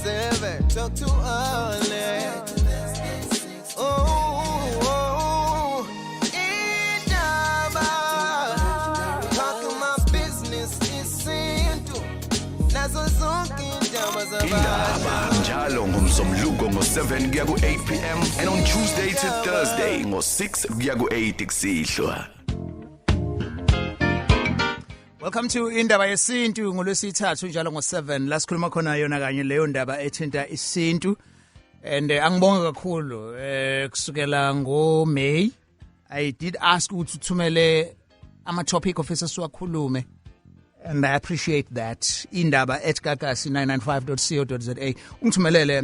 7, talk too early. Oh, oh, indaba. Talking my business isintu. Nazo zonke indaba Indaba zabasha. Njalo ngomsombuluko ngo7 kuya ku8 pm and on Tuesday to Thursday ngo6 kuya ku8 kusihlwa. Welcome to Indaba Yesintu ngolwesithathu njalo ngo7, la sikhuluma khona yona kanye leyo ndaba ethinta isintu. And angibonga kakhulu, kusukela ngo May I did ask ukuthi uthumele ama topic ofisa siwakhulume, and I appreciate that. indaba@gagasi995.co.za ungithumelele.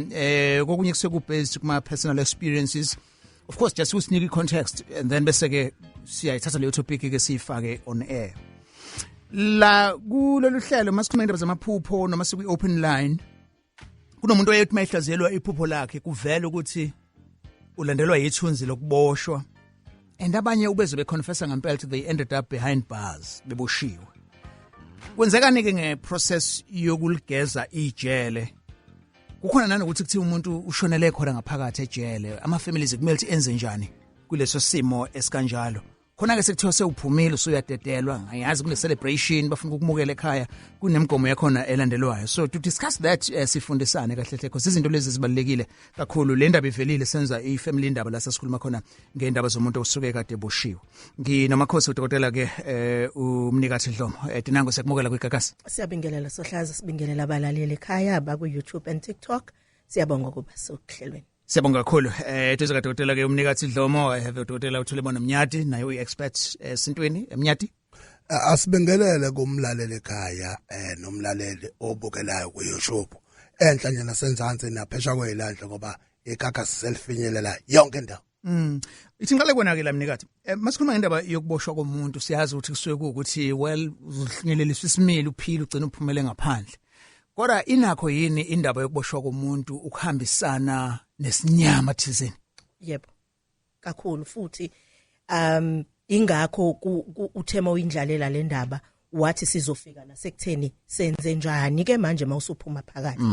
Kokunye kusuke based kuma personal experiences, of course, just usinike context and then bese ke siyayithatha leyo topic ke siyifake on air la kulolu hlelo. Masikhuluma indaba zamaphupho noma sikwi open line, kunomuntu oyethi mayihlazelwa iphupho lakhe kuvela ukuthi ulandelwa yithunzi lokuboshwa, and abanye ubeze beconfessa ngempela ukuthi they ended up behind bars, beboshiwe. Kwenzekani ke ngeprocess yokuligeza ijele? Kukhona nanokuthi kuthiwa umuntu ushonele khona ngaphakathi ejele, ama families kumele ukuthi enze njani kuleso simo esikanjalo? Khona ke sekuthiwa sewuphumile, usuyadedelwa, ngayazi kune celebration, bafuna ukumukela ekhaya, kunemigomo yakhona elandelwayo. So to discuss that, sifundisane kahle hle, because izinto lezi zibalulekile kakhulu. Le ndaba ivelile, senza ifamily indaba la sesikhuluma khona ngendaba zomuntu osuke kade eboshiwe. Nginomakhosi udokotela ke umnikathi Dlomo. Dinango, siyakumukela kwiGagasi. Siyabingelela Sohlaza, sibingelela abalaleli ekhaya baku YouTube and TikTok. Siyabonga ukuba sokuhlelweni. Siyabonga kakhulu. Duze kadokotela ke umnikathi Dlomo, I have udokotela uThulebona Mnyati, naye uyi-expert esintwini. Mnyati. Asibingelele kumlaleli ekhaya nomlaleli obukelayo ku YouTube enhla nje nasenzansi naphesha kwezilandle, ngoba iGagasi selifinyelela yonke indawo. Ithi ngiqale kona ke la, mnikathi. Masikhuluma ngendaba yokuboshwa komuntu, siyazi ukuthi kusuke kuukuthi, well, uzohlunyeleliswa isimilo, uphile, ugcina uphumele ngaphandle. Kodwa inakho yini indaba yokuboshwa komuntu ukuhambisana nesinyama thizeni? Yebo. Kakhulu futhi, ingakho uthema uyindlalela le ndaba, wathi sizofika nasekutheni senze njani ke manje mawusuphuma phakathi,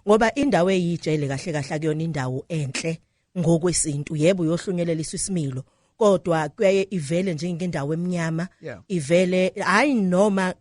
ngoba indawo eyijele kahle kahle akuyona indawo enhle ngokwesintu. Yebo, uyohlunyeleliswa isimilo, kodwa kuyaye ivele njengendawo eminyama. Ivele hayi noma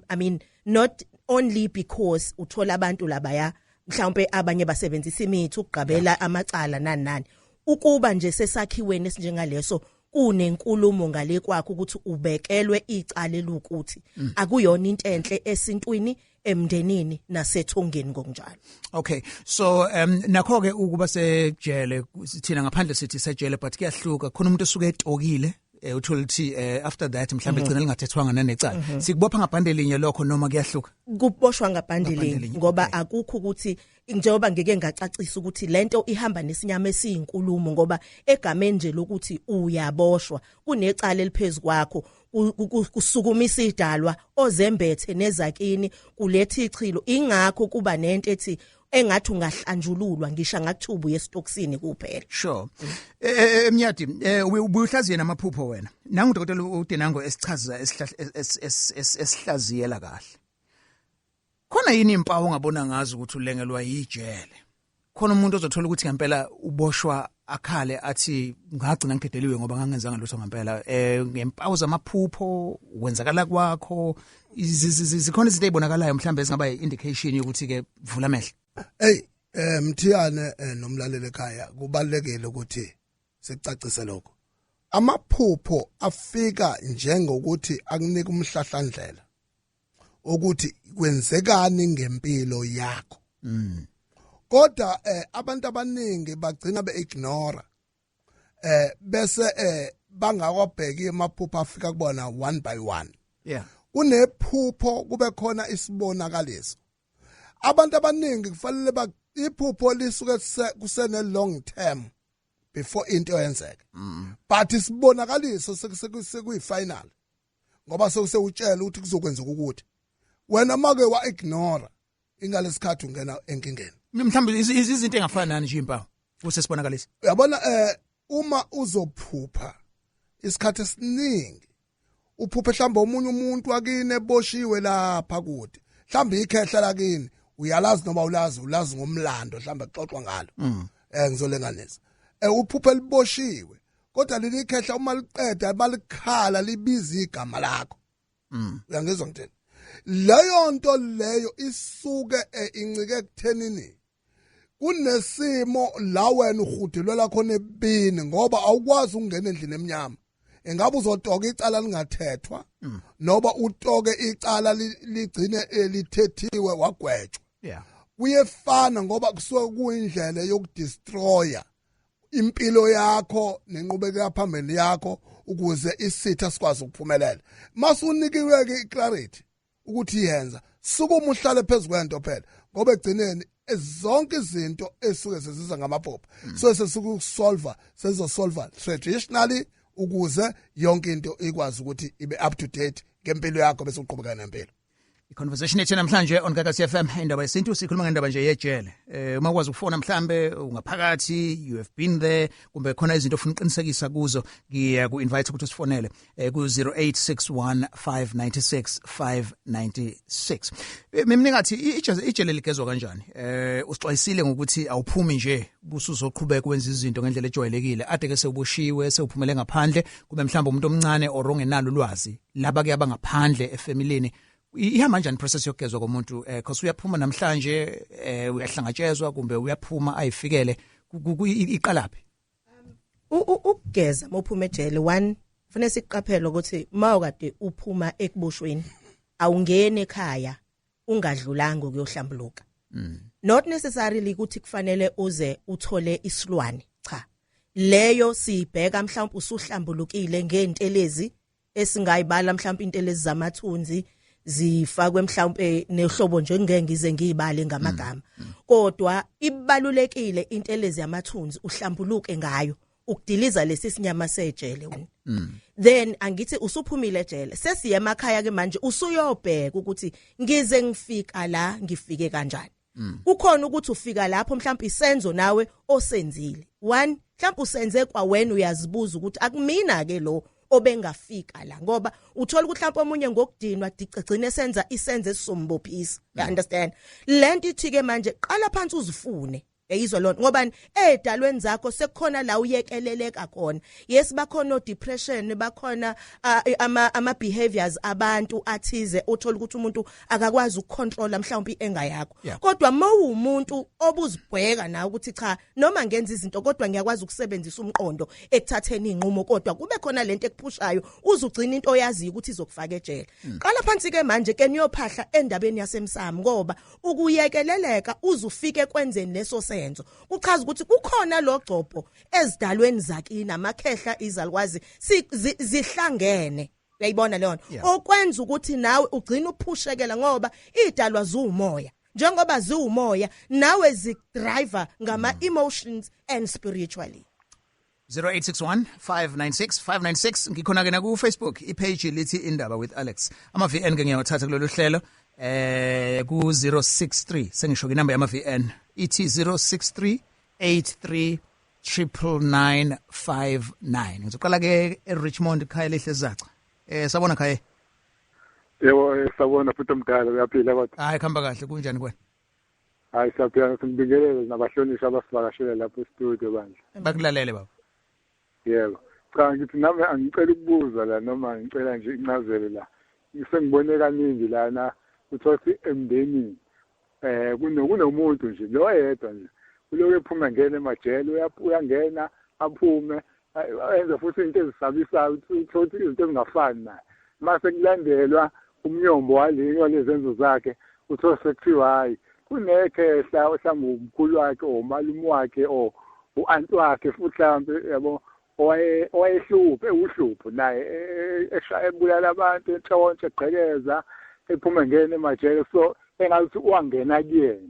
I mean, not only because uthola abantu labaya, mhlawumbe abanye basebenzisa imithi ukugqabela amacala, nani nani, ukuba nje sesakhiweni esinjengaleso kunenkulumo ngale kwakho ukuthi ubekelwe icala elukuthi akuyona into enhle esintwini, emndenini nasethongeni ngokunjalo. Okay, so nakho ke ukuba sejele, thina ngaphandle sithi sejele, but kuyahluka. Khona umuntu osuke etokile, uthola ukuthi after that mhlawumbe igcina lingathethwanga nanecala. Sikubopha ngabhande linye lokho noma kuyahluka? Kuboshwa ngabhande Ngabhande linye, linye, ngoba akukho ukuthi, njengoba ngike ngacacisa ukuthi lento ihamba nesinyama esiyinkulumo, ngoba egameni nje lokuthi uyaboshwa kunecala eliphezulu kwakho, kusukumisa idalwa ozembethe nezakini, kuletha ichilo. Ingakho kuba nento ethi engathi ungahlanjululwa ngisho ngakuthubu yesitokisini kuphela. Sure. Mnyadi, ubuhlaziye namaphupho wena. Nangu udokotela uDenango esichaza esihlaziyela kahle. Khona yini impawu ongabona ngazo ukuthi ulengelwa yijele? Khona umuntu ozothola ukuthi ngempela uboshwa, akhale athi ngagcina ngidedeliwe ngoba ngangenzanga lutho ngempela, ngempawu zamaphupho, wenzakala kwakho, zikhona izinto ezibonakalayo mhlambe ezingaba indication yokuthi ke vula amehlo? Hey, Mthiyane, nomlaleli ekhaya, kubalekile ukuthi sicacise lokho. Amaphupho afika njengokuthi akunika umhlahlandlela ukuthi kwenzekani ngempilo yakho, kodwa abantu abaningi bagcina beignore, bese bangakwabheki amaphupho afika kubona one by one. Kunephupho, kube khona isibonakaliso. Abantu abaningi kufanele ba iphupho lisuke kusene long term before into yenzeka, but isibonakaliso sekuyi final, ngoba sekusewutshela ukuthi kuzokwenzeka ukuthi wena make wa ignore, ingalesikhathi ungena enkingeni. Mhlawumbe izinto engafana nani nje, impawu kusesibonakalisa? Uyabona, uma uzophupha isikhathi esiningi uphuphe mhlawumbe omunye umuntu wakini eboshiwe lapha kude, mhlawumbe ikhehla lakini. Uyalazi noma ulazi ngomlando mhlawumbe kuxoxwa ngalo. Ngizolenganisa. Uphuphe liboshiwe kodwa leli khehla uma liqeda balikhala libiza igama lakho. Uyangizwa ngithini? Leyo nto leyo isuke incike ekuthenini kunesimo la wena uhudelwela khona ebini ngoba awukwazi ukungena endlini emnyama. Engabe uzotoka icala lingathethwa noba utoke icala ligcine lithethiwe wagwetshwa. Kuyefana ngoba kusuke kuyindlela yokudestroya impilo yakho nenqubekela phambili yakho ukuze isitha sikwazi ukuphumelela. Masunikiwe ke iclarity ukuthi yenza, sukuma uhlale phezukwento phela ngoba egcineni zonke izinto esuke seziza ngamaphupho so sesikusolve sezosolve traditionally ukuze yonke into ikwazi ukuthi ibe up to date ngempilo yakho bese uqhubeka nempilo. I-conversation ethu namhlanje on Gagasi FM, indaba yesintu, sikhuluma ngendaba nje yejele. Uma ukwazi ukufona mhlambe ungaphakathi, you have been there, kumbe khona izinto ofuna uqinisekisa kuzo, ngiya ku-invite ukuthi usifonele ku 0861596596. Mimningathi ijele ligezwa kanjani? Usixwayisile ngokuthi awuphumi nje busuzoqhubeka wenza izinto ngendlela ejwayelekile. Ade ke sewuboshiwe, sewuphumele ngaphandle, kube mhlawumbe umuntu omncane or ongenalo ulwazi laba ke abangaphandle efamilini. Ihamba kanjani process yokugezwa komuntu? Cause uyaphuma namhlanje, uyahlangatshezwa kumbe uyaphuma ayifikele, iqalaphi? Ukugeza mawuphuma ejele, one kufanele siqaphele ukuthi mawukade uphuma ekuboshweni awungeni ekhaya ungadlulanga ukuyohlambuluka. Not necessarily ukuthi kufanele uze uthole isilwane, cha. Leyo sibheka mhlawumbe usuhlambulukile ngentelezi esingayibala, mhlawumbe intelezi zamathunzi zifakwe mhlawumbe nehlobo nje ngeke ngize ngiyibale ngamagama, kodwa ibalulekile intelezi yamathunzi uhlambuluke ngayo ukudiliza lesi sinyama sejele. Then angithi usuphumile ejele, sesiye emakhaya ke manje, usuyobheka ukuthi ngize ngifika la ngifike kanjani. Kukhona ukuthi ufika lapho mhlawumbe isenzo nawe osenzile, one mhlawumbe usenze kwa wena uyazibuza ukuthi akumina ke lo obengafika la, ngoba uthola ukuthi mhlawumbe omunye ngokudinwa digcine senza isenze esizombophisa. You understand lento ithi ke manje qala phansi uzifune, yayizwa lona, ngoba edalweni zakho sekukhona la uyekeleleka khona. Yes, bakhona o depression, bakhona ama behaviors abantu athize, uthola ukuthi umuntu akakwazi ukucontrola mhlawumbe inga yakho. Kodwa mawumuntu obuzibheka nawe ukuthi cha, noma ngenza izinto kodwa ngiyakwazi ukusebenzisa umqondo ekuthatheni inqumo, kodwa kube khona lento ekuphushayo uzugcina into oyaziyo ukuthi izokufaka ejele. Qala phansi ke manje ke niyophahla endabeni yasemsamo, ngoba ukuyekeleleka uzufike kwenzeni leso senzo kuchaza ukuthi kukhona lo gcobho ezidalweni zakini, amakhehla izalukwazi zihlangene. Uyayibona leyo nto okwenza ukuthi nawe ugcina uphushekela, ngoba idalwa ziwumoya, njengoba ziwumoya nawe zidriver ngama emotions and spiritually. 0861 596 596. Ngikhona ke na ku Facebook, ipage lithi Indaba with Alex. Ama VN ke ngiyawathatha kulolu hlelo ku 063, sengisho ke inamba yama VN ithi 063 83 99959. Ngizoqala ke eRichmond, ekhaya lehle zaca. Sabona khaya. Yebo, sabona futhi omdala, uyaphila kodwa? Hayi, khamba kahle, kunjani kwena? Hayi, siyaphila, simbingelele nabahlonishwa abasivakashele lapho e-studio bandla. Bakulalele baba. Yebo. Cha, ngithi nami angicela ukubuza la, noma ngicela nje incazelo la. Sengibone kaningi lana uthola emndenini kunomuntu nje lo yedwa nje uloku ephuma ngena emajele, uyangena aphume enze futhi izinto ezisabisayo, uthola izinto ezingafani naye. Mase kulandelwa umnyombo walezenzo zakhe, uthola sekuthiwa hayi kunekhehla mhlawumbe umkhulu wakhe or umalume wakhe or u-anti wakhe futhi mhlawumbe yabo owayehluphe ewuhlupho naye ebulala abantu, entshontshe, egqekeza, ephume ngena emajele, so engathi wangena kuyena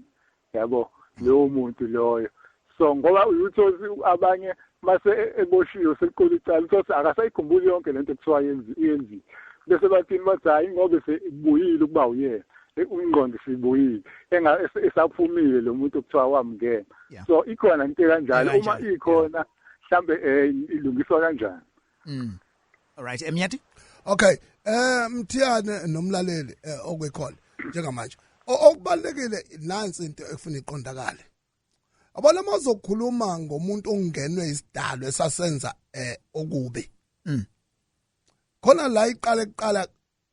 yabo lowo muntu loyo. So ngoba uyuthola abanye mase eboshiwe sekuqula icala, uthola akasayikhumbuli yonke lento ekuthiwa yenziwe, bese bathini, bathi hayi ngoba sebuyile ukuba uyena, umqondo sibuyile esaphumile lo muntu okuthiwa wamngena. So ikhona into kanjalo, uma ikhona mhlambe ilungiswa kanjani? All right, Emnyati. Okay, Mthiyane nomlaleli okwekhona njengamanje. Okubalekile nansi into ekufuna iqondakale. Abona mazokhuluma ngomuntu ongenwe isidalo esasenza okubi. Khona la iqale kuqala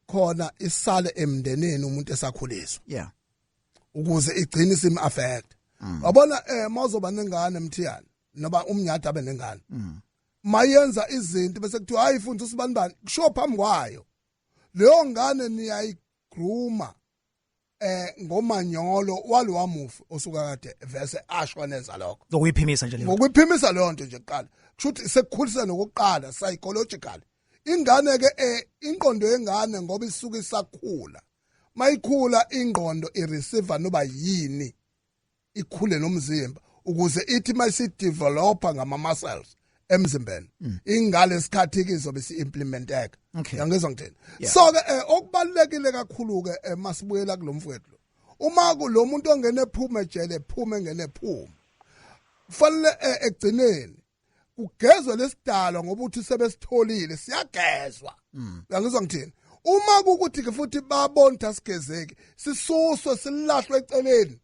khona isale emndenini umuntu esakhuliswa. Yeah. Ukuze igcine sim affect. Wabona mawuzoba nengane Mthiyane noba umnyada abe nengane. Mayenza izinto bese kuthiwa hayi ifundisa usibani bani kusho phambi kwayo. Leyo ngane niyayigrooma ngomanyolo walowamufi osuka kade vese ashwa nenza lokho. Ngokuyiphimisa nje leyo. Ngokuyiphimisa leyo nto nje kuqala. Kusho ukuthi sekukhulisa nokuqala psychological. Ingane ke ingqondo yengane ngoba isuka isakhula. Mayikhula ingqondo ireceiver noba yini ikhule nomzimba ukuze ithi mayisideveloper ngama muscles emzimbeni ingale sikhathi ke izobe si-implementeka. Yangizwa ngithini? So ke okubalekile kakhulu ke masibuyela kulomfowethu lo, uma lo muntu ongene ephuma ejele phuma engene ephuma, kufanele ekugcineni kugezwe lesidalwa ngoba uthi sebesitholile siyagezwa. Yangizwa ngithini? Uma kukuthi ke futhi babona ukuthi asigezeki, sisuswe silahlwe eceleni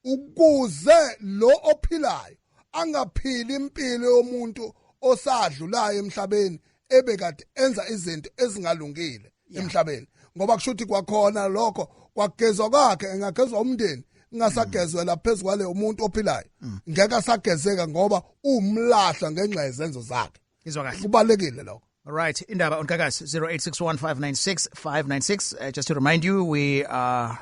ukuze lo ophilayo angaphili impilo yomuntu osadlulayo emhlabeni ebekade enza izinto ezingalungile emhlabeni, ngoba kusho ukuthi kwakhona lokho kwagezwa kwakhe engagezwa umndeni ingasagezwela phezu kwale umuntu ophilayo, ngeke asagezeka ngoba umlahla ngenxa yezenzo zakhe. Izwa kahle, kubalekile lokho. All right, Indaba on Gagasi 0861596596. Just to remind you, we are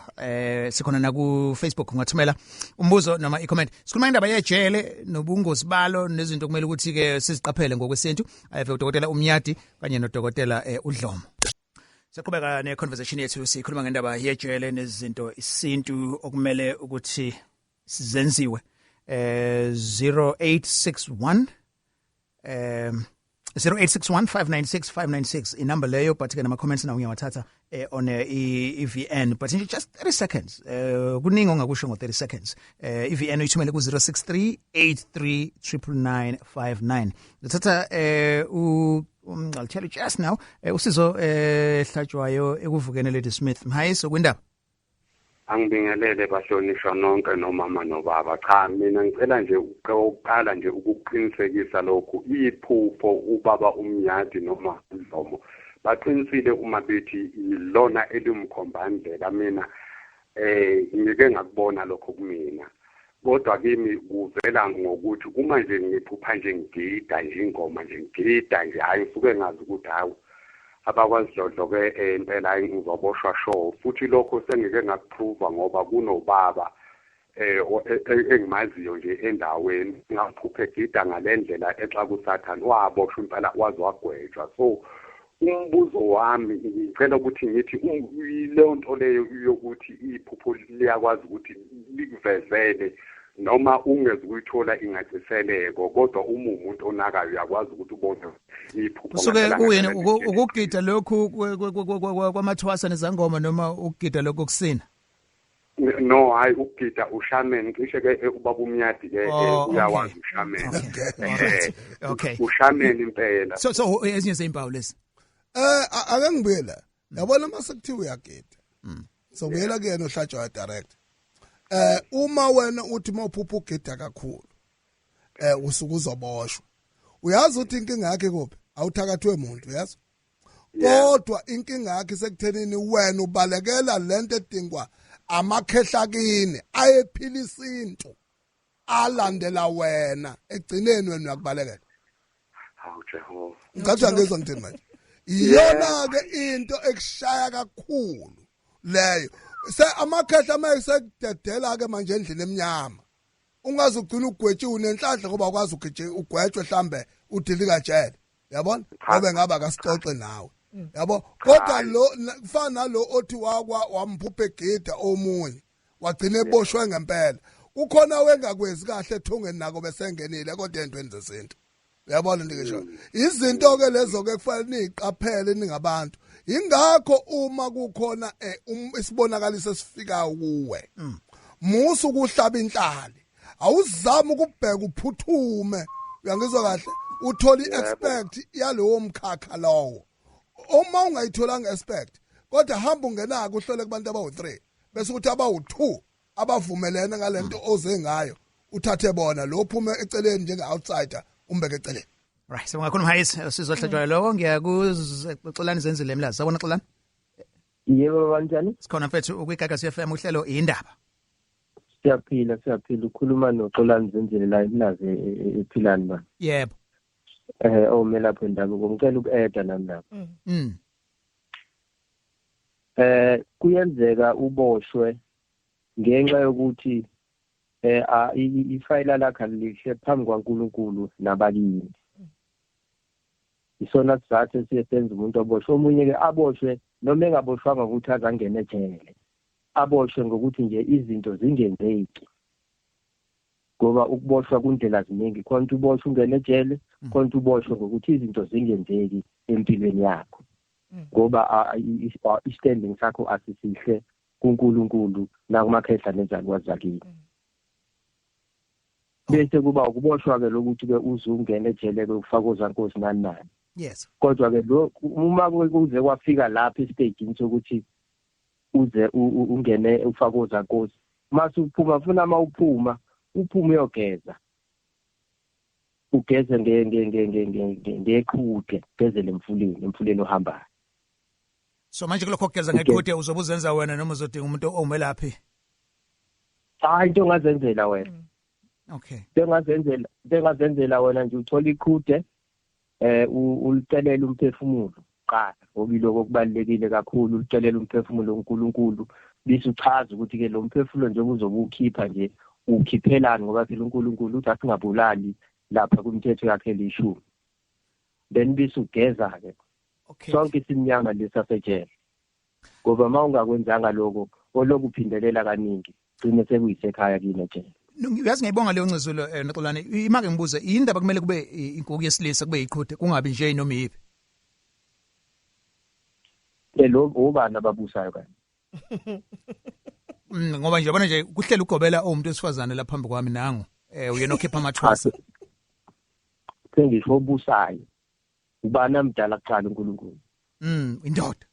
sikhona na ku Facebook, ungathumela umbuzo noma i-comment. Sikhuluma indaba yejele nobungozi balo nezinto kumele ukuthi ke siziqaphele ngokwesintu. Ave udokotela Umnyadi kanye nodokotela uDlomo. Siyaqhubeka ne conversation yethu, sikhuluma ngendaba yejele nezinto isintu okumele ukuthi sizenziwe. 0861 0861596596 inumber leyo, but ke nama comments nawo ngiyawathatha on i-VN, but nje just 30 seconds. Kuningi ongakusho ngo 30 seconds. I-VN uyithumele ku 0638399959. Ngithatha I'll tell you just now usizo hlatshwayo ekuvukene Lady Smith. Mhayiso kwindaba. Angibingelele bahlonishwa nonke nomama nobaba. Cha, mina ngicela nje ukuqala nje ukuqinisekisa lokhu, iphupho ubaba Umnyadi noma uDlomo baqinisile uma bethi ilona elimkhombandlela. Mina ngike ngakubona lokho kumina, kodwa kimi kuvela ngokuthi uma nje ngiphupha nje ngigida nje ingoma nje ngigida nje, hayi ngisuke ngazi ukuthi hawu abakwaZidlodlo ke impela ngizoboshwa sure. Futhi lokho sengike ngakuprova ngoba kunobaba engimaziyo nje endaweni ngaphupha egida ngalendlela exa kuSathane, waboshwa impela waze wagwetshwa. So umbuzo wami ngicela ukuthi ngithi leyo nto leyo yokuthi iphupho liyakwazi ukuthi likuvezele noma ungeze ukuyithola ingaciseleko, kodwa uma umuntu onakayo uyakwazi ukuthi ubone iphupho. Kusuke kuyini ukugida lokhu kwamathwasa nezangoma noma ukugida lokhu kusina? No, hayi ukugida ushaman, cishe ke ubaba Umnyadi ke uyawazi ushaman. Okay, ushaman impela. So ezinye zezimpawu lezi ake ngibuyela yabona mase kuthiwa uyagida, so buyela kuyena ohlatshwayo direct. Uma wena uthi mawuphupha ugida kakhulu usuke uzoboshwa, uyazi ukuthi inkinga yakhe kuphi? Awuthakathwe umuntu, uyazi. Kodwa inkinga yakhe sekuthenini wena ubalekela lento edingwa amakhehlakini ayephilisa into alandela wena, egcineni wena uyakubalekela. Hawu Jehova, ngicabanga ngizwa ngithini manje? Iyona ke into ekushaya kakhulu leyo. Se amakhehla mayesekudedela ke manje endlini emnyama, ungaze ugcina ugwetshiwe unenhlanhla ngoba ukwazi ugwetshwe mhlambe udilika jele, yabona, ngoba ngaba akasixoxe nawe, yabo. Kodwa lo kufana nalo othi wamphupha egida omunye wagcina eboshwe ngempela, kukhona wengakwenzi kahle ethongeni nako besengenile kodwa entweni zesintu, uyabona ndikisho. Izinto ke lezo ke kufanele niziqaphele ningabantu. Ingakho uma kukhona isibonakaliso esifika kuwe, musu ukuhlaba inhlali, awuzami ukubheka uphuthume, uyangizwa kahle, uthola iexpert yalowo mkhakha lowo. Uma ungayitholanga expert, kodwa hamba ungenako uhlole kubantu abawu3 Bese kuthi abawu2 abavumelene ngalento oze ngayo, uthathe bona, lo phume eceleni njenge outsider, umbeke eceleni. Right, sibonga kakhulu, Mhayisi, sizohlatshwa lokho. Ngiyakuxolani Zenzile Emlazi. Sabona, Xolani. Yebo, kanjani? Sikhona, mfethu, kwiGagasi FM, uhlelo Indaba. Siyaphila, siyaphila. Ukhuluma noXolani Zenzile la eMlazi, ePhilani ba. Yebo. Omelaphi wendabuko, ngicela uku-adda nami lapho. Kuyenzeka uboshwe ngenxa yokuthi ifayila lakho alihle phambi kwaNkulunkulu nabakini. Isona sizathu esiye senza umuntu oboshwe. Omunye ke aboshwe noma engaboshwanga ukuthi azangene ejele, aboshwe ngokuthi nje izinto zingenzeki, ngoba ukuboshwa kundlela ziningi. Khona ukuthi uboshwe ungene ejele, khona ukuthi uboshwe ngokuthi izinto zingenzeki empilweni yakho, ngoba i-standing sakho asisihle kuNkulunkulu nakumakhehla nezalukazi zakini. Bese kuba ukuboshwa ke lokuthi ke uze ungene ejele ke, ufake ozankosi, nani nani. Kodwa ke lo uma kuze kwafika lapha estagini sokuthi uze ungene ufake ozankosi, mase uphuma, funa uma uphuma, uphume uyogeza, ugeze nge nge nge nge nge ngeqhude, ugezele emfuleni ohambayo. So manje kulokho kugeza ngeqhude, uzobe uzenza wena noma uzodinga umuntu owumelaphi? Hayi, into ongazenzela wena. Into ongazenzela wena nje, uthola iqhude, ulicelela umphefumulo qala, ngoba iloko kubalulekile kakhulu. Ulicelela umphefumulo uNkulunkulu, bese uchaza ukuthi ke lo mphefumulo njengoba uzobe ukhipha nje, ukhiphelani, ngoba phela uNkulunkulu uthi asingabulali lapha kwimithetho yakhe elishumi. Then bese ugeza ke sonke isimnyama lesasejele, ngoba uma ungakwenzanga lokho, oloku uphindelela kaningi, gcine sekuyisekhaya kini ejele. Uyazi, ngiyayibonga leyo ncazelo, Noxolani. Ima ke ngibuze, indaba kumele kube inkuku yesilisa, kube yiqhude, kungabi nje noma yiphi? Lo obani ababusayo kanye? Ngoba nje yabona nje kuhlela ugobela owumuntu wesifazane lapha phambi kwami, nangu uyena okhipha amathwasa. Sengisho obusayo, ubani amdala kuqala, uNkulunkulu? Indoda.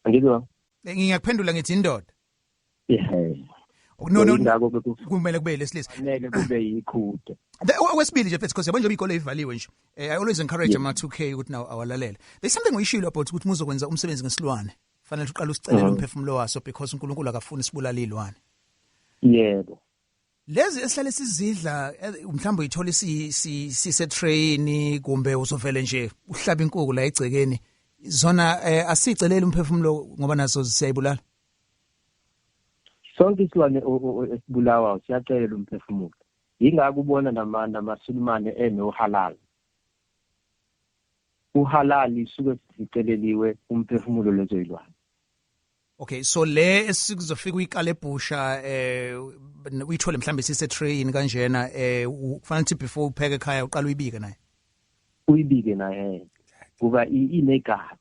Angizwa. Ngiyakuphendula, ngithi indoda. Ehe. No. Ingakho ke Kumele kube lesilisa. Kufanele kube yiqhude. Okwesibili nje, mfethu, because yabona njengoba iy'kole ivaliwe nje, I always encourage ama-2K ukuthi nawo awalalele. There's something oyishilo about ukuthi muzokwenza umsebenzi ngesilwane, fanele uqale usicelele umphefumulo waso, because uNkulunkulu akafuni sibulale iy'lwane. Lezi esihlale sizidla, mhlawumbe uyithola sise-trayini, kumbe uzovele nje uhlaba inkukhu la egcekeni, zona asiceleli umphefumulo, ngoba nazo siyayibulala? Sonke isilwane esibulawayo siyacelela umphefumulo. Yingakho ubona namasulumane enohalal. Uhalal isuke siceleliwe umphefumulo lezo yilwane. Okay, so le esikuzofika uyikale ebhusha, uyithole mhlawumbe sise-trayini kanjena, kufanele ukuthi before upheke ekhaya uqale uyibike naye? Uyibike naye, kuba inegazi.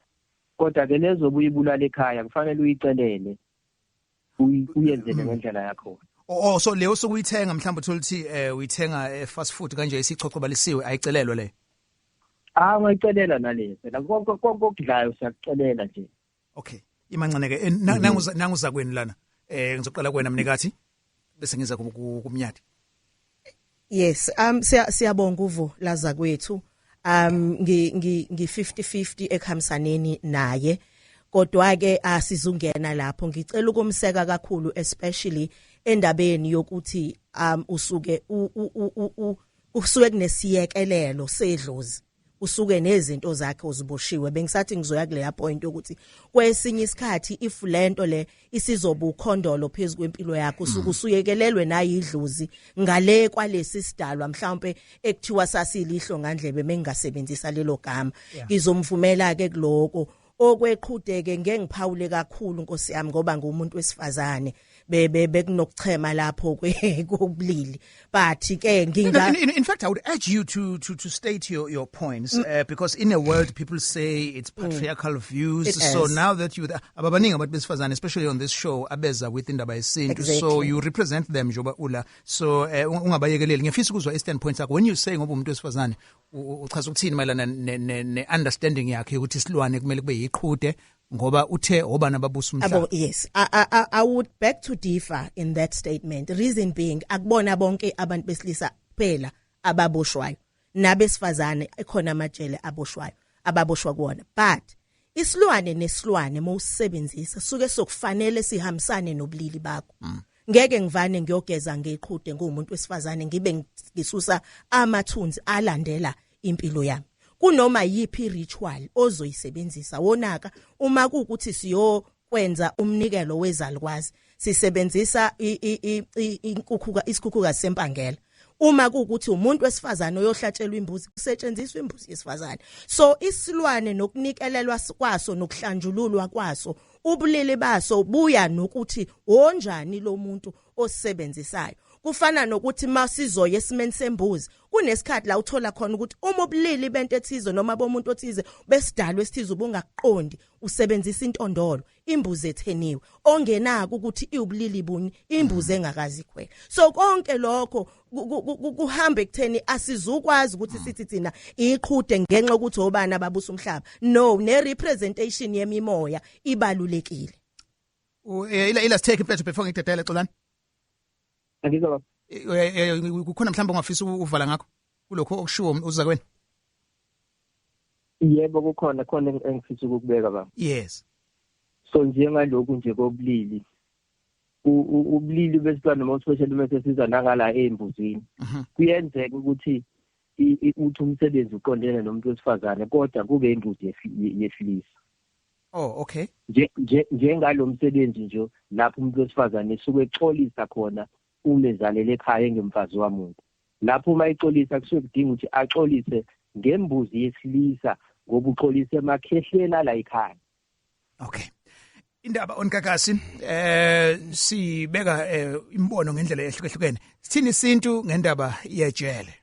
Kodwa ke lezo buyibulala ekhaya, kufanele uyicelele, uyenzele ngendlela yakhona. Oh, so leyo sokuyithenga, mhlawumbe uthola ukuthi uyithenga fast food kanje, isichochobalisiwe, ayicelelwe le? Ah, ungayicelela nale phela. Konke konke okudlayo siyakucelela nje. Okay, imancane ke, nanguza kwenu lana, ngizoqala kuwena, mnikathi, bese ngiza kumnyadi. Yes, siyabonga uvo laza kwethu. Ngi ngi ngi 50-50 ekuhambisaneni naye. Kodwa ke asizungena lapho, ngicela ukumseka kakhulu, especially endabeni yokuthi usuke usuke kunesiyekelelo sedlozi, usuke nezinto zakhe uziboshiwe. Bengisathi ngizoya kuleya point yokuthi kwesinye isikhathi, if lento le isizoba ukhondolo phezulu kwempilo yakho, usuke usuyekelelwe nayidlozi ngale kwalesi sidalwa mhlawumbe ekuthiwa sasilihlo ngandlebe, mengingasebenzisa lelo gama. Ngizomvumela ke kuloko. Okweqhudeke ngeke ngiphawule kakhulu, nkosi yami, ngoba ngumuntu wesifazane, bebe bekunokuchema lapho kobulili, but ke nginga In fact, I would urge you to state your points, because in a world people say it's patriarchal views. It So is. now that you, ababaningi abantu besifazane, especially on this show, abeza with indaba yesintu. So you represent them njengoba ula. So ungabayekeleli. Ngiyafisa ukuzwa i-standpoint sakho. When you say ngoba umuntu wesifazane, uchaza ukuthini mayelana ne understanding yakhe ukuthi isilwane kumele kube yiqhude? Ngoba uthe obani ababusa umhlaba? Abo, yes, I would beg to differ in that statement. Reason being, akubona bonke abantu besilisa kuphela ababoshwayo, nabesifazane ekhona amajele aboshwayo, ababoshwa kuwona. But isilwane nesilwane mawusebenzisa suke sokufanele sihambisane nobulili bakho. Ngeke ngivane ngiyogeza ngeqhude ngumuntu wesifazane, ngibe ngisusa amathunzi alandela impilo yami. Kunoma yipi ritual ozoyisebenzisa, wonaka uma kuukuthi siyokwenza umnikelo wezalukwazi, sisebenzisa inkukhu, isikhukhukazi sempangela. Uma kuukuthi umuntu wesifazane oyohlatshelwa imbuzi, kusetshenziswa imbuzi yesifazane. So isilwane nokunikelelwa kwaso nokuhlanjululwa kwaso, ubulili baso buya nokuthi wonjani lo muntu osisebenzisayo. Kufana nokuthi masizoya esimeni sembuzi, kunesikhathi la uthola khona ukuthi uma ubulili bento ethize noma bomuntu othize besidalwe esithize ubungaqondi, usebenzisa intondolo, imbuzi etheniwe ongenako ukuthi iwubulili buni, imbuzi engakazi ikhwela. So konke lokho kuhamba ekutheni asizukwazi ukuthi sithi thina iqhude ngenxa ukuthi obani ababusa umhlaba. No, ne representation yemimoya ibalulekile. Ila sitake mfethu before ngidedele, Xolani. Angizwa, baba. Kukhona mhlawumbe ongafisa uvala ngakho kulokho okushiwo uzakweni? Yebo, kukhona khona engifisa ukukubeka, baba. Yes. So njengalokhu nje kobulili, ubulili besilwane, more especially mase siza nangala embuzini, kuyenzeka ukuthi uthi umsebenzi uqondene nomuntu wesifazane, kodwa kube imbuzi yesilisa. Oh, okay. Njengalo msebenzi nje lapho umuntu wesifazane esuke exolisa khona uma ezalela ekhaya engemfazi wamuntu, lapho uma exolisa kusuke kudinga ukuthi axolise ngembuzi yesilisa, ngoba uxolise emakhehleni ala ekhaya. Okay. Indaba on Gagasi, sibeka imbono ngendlela ehlukehlukene. Sithini isintu ngendaba yejele?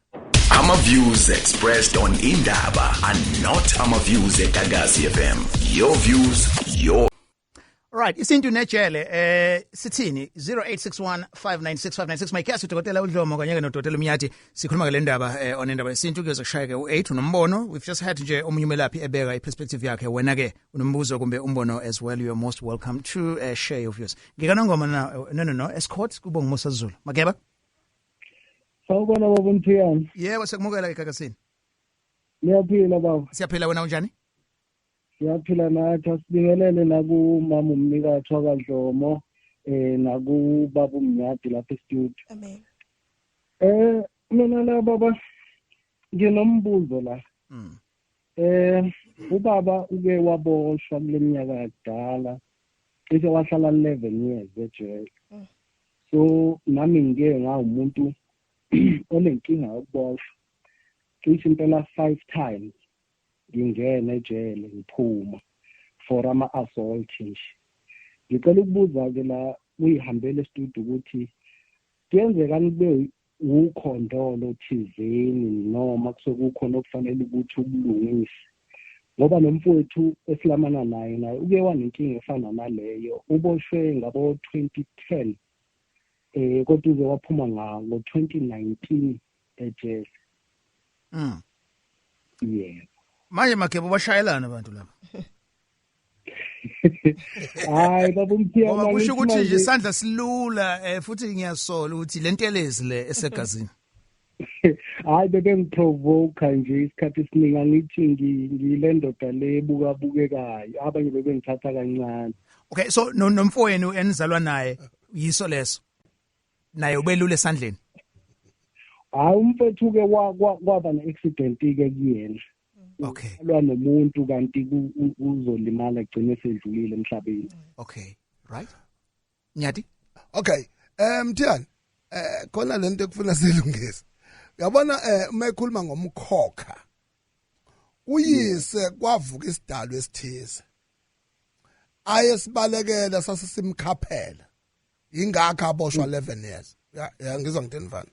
Ama views expressed on Indaba are not ama views eGagasi FM. Your views, your Right, isintu nejele, sithini? 0861 596 596. My guest, udokotela uDlomo kanye ke nodokotela uMnyati. Sikhuluma ngale ndaba on indaba yesintu. Kuyoze kushayeke u8. Unombono, we've just had nje omunye umelaphi ebeka iperspective yakhe. Wena ke unombuzo kumbe umbono as well, you are most welcome to share your views. Ngikanongoma na, no, Estcourt, kubo nguMusa Zulu. Mageba. Sawubona, baba Mthiyane. Yebo, siyakumukela eGagasini. Niyaphila, baba? Siyaphila, wena unjani? Siyaphila nathi. Asibingelele nakumama umnikathi wakaDlomo, nakubaba uMnyadi lapha e-studio. Amen. Mina la, baba, nginombuzo la. Ubaba uke waboshwa kule minyaka yakudala, cishe wahlala 11 years ejele. So nami ngike ngawumuntu onenkinga yokuboshwa. Cishe impela 5 times ngingena ejele, ngiphuma for ama-assault nje. Ngicela ukubuza-ke la uyihambele studio ukuthi kuyenzekani kube ukhondolo thizeni, noma kusuke kukhona okufanele ukuthi ukulungise, ngoba nomfowethu esilamana naye, naye uke wanenkinga efana naleyo, uboshwe ngabo-2010, kodwa uze waphuma ngo-2019 ejele. Yebo. Manje Magebo, bashayelana abantu lapha. Hayi, baba uMthiyane. Ngoba kusho ukuthi nje isandla silula, futhi ngiyasola ukuthi lentelezi le esegazini. Hayi, bebengiprovoke nje isikhathi esiningi. Angithi ngile ndoda le ebukabukekayo, abanye bebengithatha kancane. Okay, so nomfowenu enizalwa naye, yiso leso, naye ubelula esandleni? Hayi, umfethu ke kwaba ne-accident ke kuyena. Lwa nomuntu, kanti uzolimala, gcine sedlulile emhlabeni. Okay, right, Nyati. Okay, Mthiyane, khona lento ekufuna silungise. Uyabona, uma ekhuluma ngomkhokha, uyise kwavuka isidalwa esithize aye sibalekela, sasisimkhaphela, ingakho aboshwa 11 years. Ya, ngizwa ngithini, mfana?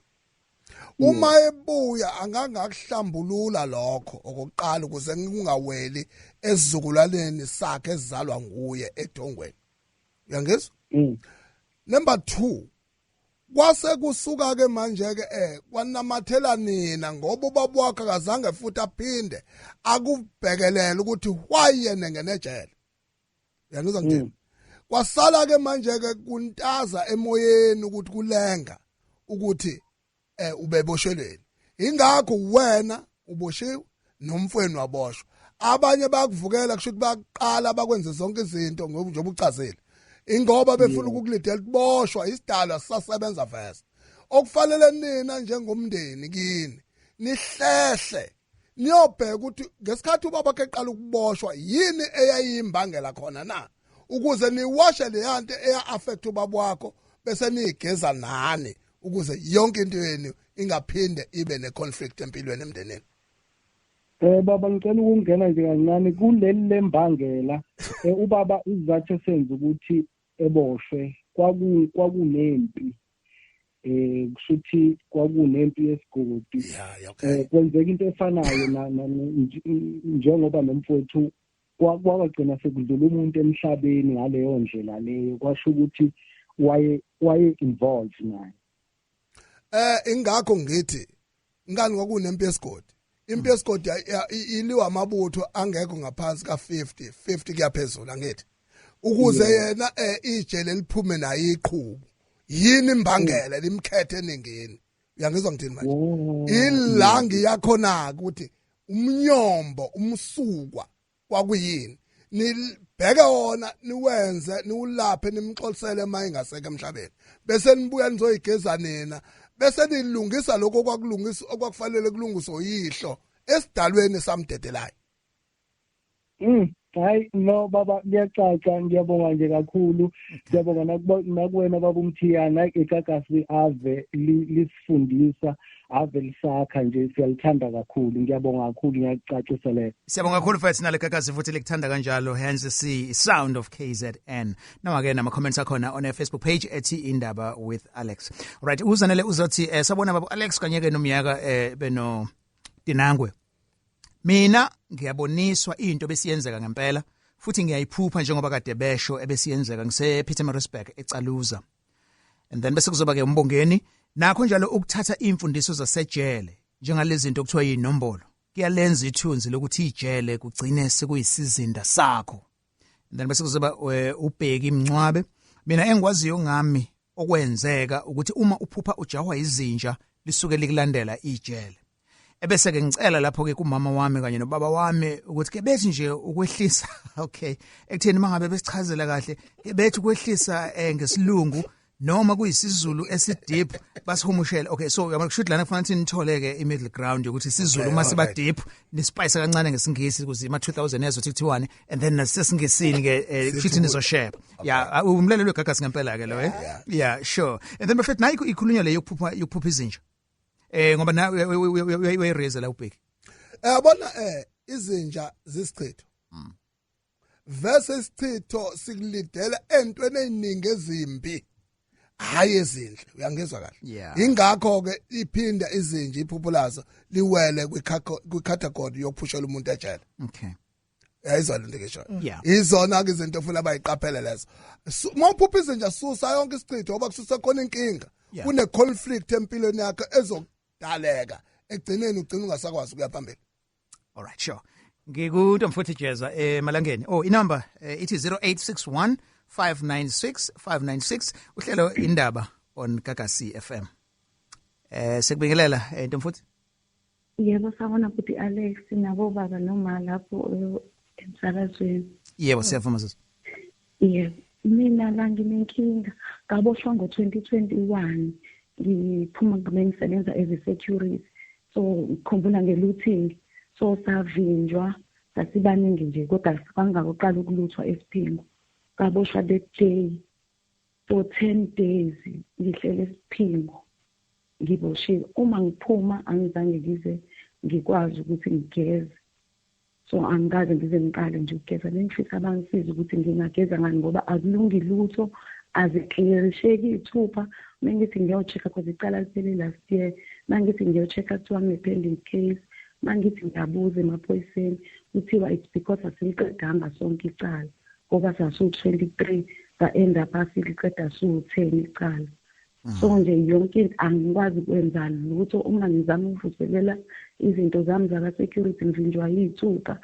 Uma ebuya angangakuhlambulula lokho okokuqala, ukuze kungaweli esizukulwaneni sakhe esizalwa nguye edongweni. Uyangizwa? Number 2, kwase kusuka ke manje ke kwanamathela nina, ngoba ubaba wakhe akazange futhi aphinde akubhekelela ukuthi why yena ngenejele. Uyangizwa ngithini? Kwasala ke manje ke kuntaza emoyeni ukuthi kulenga ukuthi ubeboshelweni. Ingakho wena uboshiwe nomfweni waboshwa. Abanye bayakuvukela, kusho ukuthi bayaqala bakwenze zonke izinto njengoba uchazile. Ingoba befuna ukukulidela kuboshwa isidalwa sisasebenza vese. Okufanele nina njengomndeni kini nihlehle niyobheka ukuthi ngesikhathi ubaba eqala ukuboshwa yini eyayimbangela khona na, ukuze niwashe leyanto eya-affect ubaba wakho bese niyigeza nani, ukuze yonke into yenu ingaphinde ibe ne-conflict empilweni emndenini. Baba, ngicela ukungena nje kancane kuleli lembangela. Ubaba isizathu esenza ukuthi eboshwe kwakunempi, kushuthi kwakunempi yesigodi. Kwenzeka into efanayo njengoba nomfowethu kwagcina sekudlula umuntu emhlabeni ngaleyo ndlela leyo, kwasho ukuthi waye involved naye. Ingakho ngithi ngani kwakunempi yesigodi. Impi yesigodi iliwa amabutho angekho ngaphansi ka 50 kuyaphezulu, angithi ukuze yena ijele liphume naye iqhubu. Yini imbangela limkhethe eningini? Uyangizwa ngithini manje? Ilangi yakhona ukuthi umnyombo umsukwa kwakuyini, nibheke wona niwenze niwulaphe nimxolisele mayingaseke emhlabeni, bese nibuya nizoyigeza nina, bese nilungisa lokho okwakulungisa okwakufanele kulungiswe uyihlo esidalweni samdedelayo. Hayi no baba, kuyacaca. Ngiyabonga nje kakhulu, ngiyabonga nakuwena baba uMthiyana. iGagasi ave lisifundisa, ave lisakha nje, siyalithanda kakhulu. Ngiyabonga kakhulu, ngiyacacisa leyo. Siyabonga kakhulu futhi nale Gagasi futhi likuthanda kanjalo. Hence see Sound of KZN. Noma ke nama comments akhona on Facebook page ethi Indaba with Alex. Right, uzanele uzothi sabona baba Alex kanye ke nomyaka beno Dinangwe. Mina ngiyaboniswa into besiyenzeka ngempela futhi ngiyayiphupha njengoba kade besho ebesiyenzeka ngise Pietermaritzburg eCaluza. And then bese kuzoba ke umbongeni nakho njalo ukuthatha imfundiso zasejele njengalezi zinto okuthiwa yinombolo kuyalenza ithunzi lokuthi ijele kugcine sekuyisizinda sakho. And then bese kuzoba ubheki imncwabe. Mina engikwaziyo ngami okwenzeka ukuthi uma uphupha ujahwa izinja lisuke likulandela ijele. Ebese ke ngicela lapho ke kumama wami kanye nobaba wami ukuthi ke bethi nje ukwehlisa, okay, ekutheni mangabe besichazela kahle ke bethi ukwehlisa ngesilungu noma kuyisiZulu esideep basihumushele. Okay, so uyabona kushuthi lana kufanele nithole ke i-middle ground yokuthi isiZulu uma siba deep nispice kancane ngesingisi ukuze ima 2000 yezothi kuthiwani, and then nasesingisini ke kushuthi nizoshare. Yeah, umlalelo weGagasi ngempela ke lo. Yeah, sure. And then bafethu nayi ikhulunywa le yokuphupha izinja. Ngoba na uyayiraise la ubheki. Yabona izinja zisichitho. Verse isichitho sikulidela entweni eziningi ezimbi, hayi ezinhle. Uyangizwa kahle? Ingakho ke iphinda izinja iphupho lazo liwele kwi-category yokuphushela umuntu ejele. Okay. Yayizwa lento ngisho. Izona ke izinto ofuna bayiqaphele lezo. Uma uphupha izinja susa yonke isichitho ngoba kususa khona inkinga. Kune conflict empilweni yakho ezodaleka ekugcineni ugcina ungasakwazi ukuya phambili. All right, sure. Ngikuthi mfuthi Jeza emalangeni. Oh, inumber ithi 0861 596 596. Uhlelo Indaba on Gagasi FM. Sekubingelela Ntomfuthi. Yebo, sawubona buti Alex nabo baba noma lapho emsakazweni. Yebo, siyavuma sisi. Yebo, mina la nginenkinga, ngaboshwa ngo-2021 ngiphuma ngabe ngisebenza as a security, so ngikhumbula nge-looting, so savinjwa sasibaningi nje kodwa kwangakuqala ukuluthwa esiphingo. Ngaboshwa that day for 10 days ngihlele esiphingo ngiboshiwe. Uma ngiphuma angizange ngize ngikwazi ukuthi ngigeze, so angikaze ngize ngiqale nje ukugeza. Bengifisa bangisize ukuthi ngingageza ngani ngoba akulungi lutho, aziklerisheki iy'thupha. Uma ngithi ngiyo-check-a cause icala liphele last year, uma ngithi ngiyo-check-a kuthiwa ngine-pending case, uma ngithi ngiyabuza emaphoyiseni kuthiwa it's because asiliqedanga sonke icala ngoba sasu-23 sa-end up asiliqeda su-10 icala. So nje yonke into angikwazi ukwenza lutho. Uma ngizama ukuvuselela izinto zami zaka-security ngivinjwa yiy'thupha